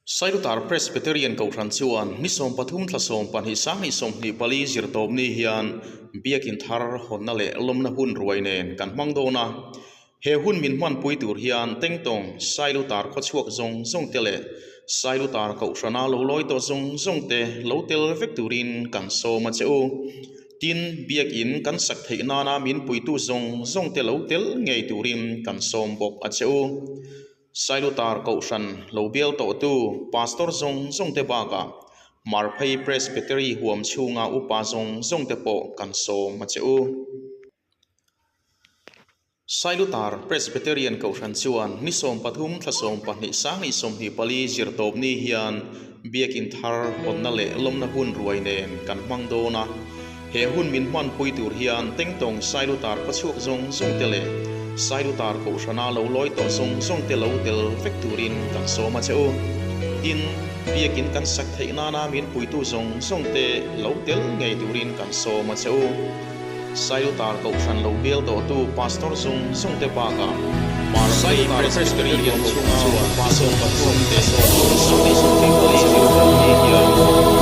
Sailutar Presbyterian Kohhran chuan ni 13 thla 12 2024 zirtawpni hian Biakin thar hawnna leh lawmna hun ruai nen kan hmang dawn a. He hun min hmanpui tur hian Tengtawng Sailutar khawchhuak zawng zawng te leh Sailutar Kohhrana lo lawi tawh zawng zawng te lo tel vek turin kan sawm a che u. Tin, Biakin kan sak theih nana min puitu zawng zawng te lo tel ngei turin kan sawm bawk a che u. Sailutar Kohhran lo bial tawhtu Pastor zawng zawng te bakah Marphei Presbytery huam chhunga upa zawng zawng te pawh kan sawm a che u. Sailutar Presbyterian Kohhran chuan ni 13 thla 12 2024 zirtawpni hian Biakin thar hawnna leh lawmna hun ruai nen kan hmang dawn a. He hun min hmanpui tur hian Tengtawng Sailutar khawchhuak zawng zawng te leh Sailutar Kohhrana lo lawi tawh zawng zawng te lo tel vek turin kan sawm a che u. Tin, Biakin kan sak theih nana min puitu zawng zawng te lo tel ngei turin kan sawm a che u. Sailutar Kohhran lo bial tawhtu Pastor zawng zawng te bakah Marphei Presbyterian Kohhran chuan Pastor pathum te sawm 24 zirtirni hian.